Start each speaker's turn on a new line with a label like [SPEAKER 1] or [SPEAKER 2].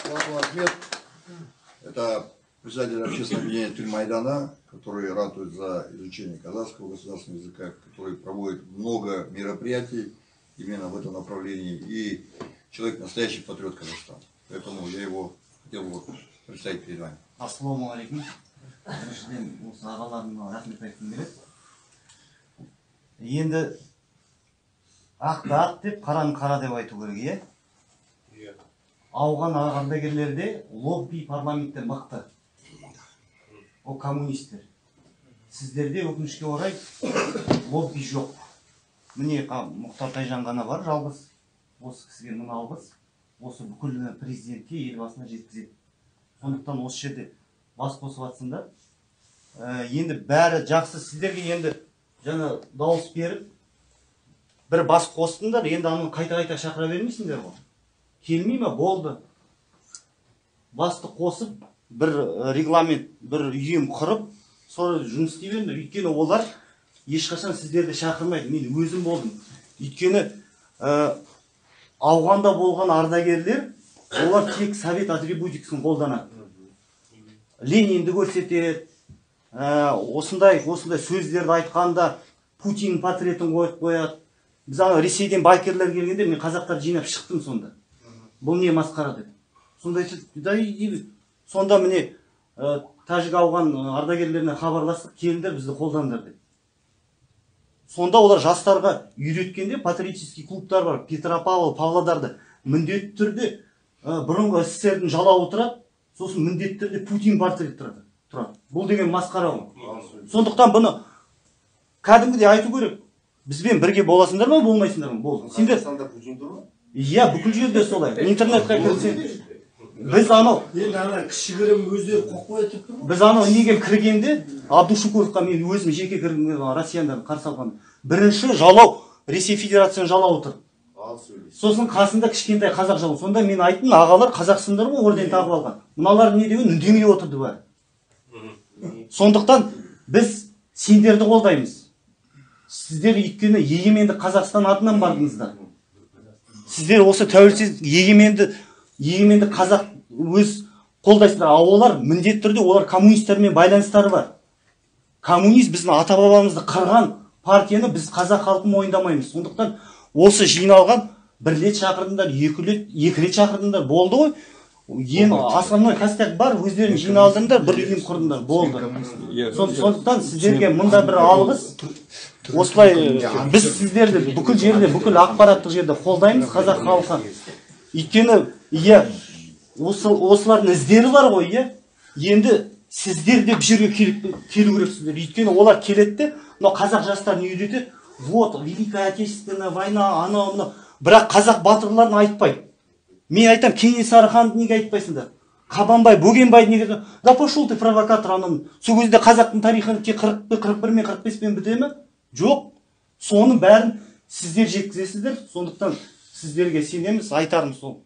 [SPEAKER 1] Платон Ахмед – это председатель общественного объединения Тюльмайдана, который ратует за изучение казахского государственного языка, который проводит много мероприятий именно в этом направлении. И человек настоящий патриот Казахстана. Поэтому я его хотел бы представить перед вами.
[SPEAKER 2] Ассалаумағалейкум! Біріншіден, осы ағаларыма рахмет айтқым келеді. Енді ақты ақ деп, қараны қара деп айту керек, иә.
[SPEAKER 3] Иә.
[SPEAKER 2] Ауған ардагерлерде лобби парламентте мықты, ол коммунистер. Сіздерде, өкінішке орай, лобби жоқ. Міне, Мұхтар Тайжан ғана бар жалғыз. Осы кісіге мың алғыс. Осы бүкіл президентке, Елбасына жеткізеді. Сондықтан осы жерде бас қосып жатсыңдар. Енді бәрі жақсы. Сіздерге енді жаңа дауыс беріп, бір бас қостыңдар. Енді аны қайта қайта шақыра бермейсіңдер ғой. Келмей ма, болды. Басты қосып, бір регламент, бір ұйым құрып, сол жұмыс істей беріңдер. Өйткені олар ешқашан сіздерді шақырмайды. Мен өзім болдым. Өйткені Ауғанда болған ардагерлер, олар тек совет атрибутикасын қолданады. Ленинді көрсетеді, осындай осындай сөздерді айтқанда Путин портретін қойып қояды. Біз ана Ресейден байкерлер келгенде, мен қазақтар жинап шықтым сонда. «Бұл не масқара?» деп. Сонда айтады: «Да иди». Сонда міне, тәжік, ауған ардагерлеріне хабарластық: «Келіңдер, бізді қолдаңдар», – деп. Сонда олар жастарға үйреткенде, патриотический клубтар бар Петропавл, Павлодарда, міндетті түрде бұрынғы СССР-дің жалауы тұрады, сосын міндетті түрде Путин портреті тұрады. Бұл деген масқара ғой. Сондықтан бұны кәдімгідей айту керек: бізбен бірге боласыңдар ма, болмайсыңдар ма, болды сендер.
[SPEAKER 3] Қазақстанда Путин тұр ма?
[SPEAKER 2] Иә, бүкіл жерде солай. Интернетке кірсең, біз анау
[SPEAKER 4] Енді ана кішігірім өздері қойып қояды деп тұр ғой.
[SPEAKER 2] Біз анау неге кіргенде, Абдушукуровқа мен өзім жеке кіргенде, россияндарды қарсы алғанда, бірінші жалау Ресей Федерацияның жалауы тұр.
[SPEAKER 3] Ал сөйлес.
[SPEAKER 2] Сосын қасында кішкентай қазақ жалауы. Сонда мен айттым: «Ағалар, қазақсыңдар ғой, орден тағып алған, мыналар не?» деген. Үндемей отырды бәрі. Сондықтан біз сендерді қолдаймыз. Сіздер, өйткені, егеменді Қазақстан атынан бардыңыздар. Сіздер осы тәуелсіз, егеменді қазақ өз қолдайсыңдар. Ал олар міндетті түрде, олар коммунистермен байланыстары бар. Коммунист, біздің ата бабамызды қырған партияны біз, қазақ халқы, мойындамаймыз. Сондықтан осы жиналған бір рет шақырдыңдар, екі рет шақырдыңдар, болды ғой. Ең основной костяк бар, өздерің жиналдыңдар, бір ұйым құрдыңдар, болды. Сондықтан сіздерге мында бір алғыс. Осылай біз сіздерді бүкіл жерде, бүкіл ақпараттық жерде қолдаймыз, қазақ халқы. Өйткені, иә, осы осылардың іздері бар ғой, иә. Енді сіздер де бұл жерге келу керексіздер. Өйткені олар келеді де, мынау қазақ жастарын үйретеді: вот Великая Отечественная война, анау мынау бірақ қазақ батырларын айтпайды. Мен айтамын: «Кенесары ханды неге айтпайсыңдар? Қабанбай, Бөгенбайды неге?» «Да пошел ты, провокатор!» Анау сол кезде қазақтың тарихы тек 41 мен 45-пен біте ме? Жоқ. Соның бәрін сіздер жеткізесіздер. Сондықтан сіздерге сенеміз. Айтарым сол.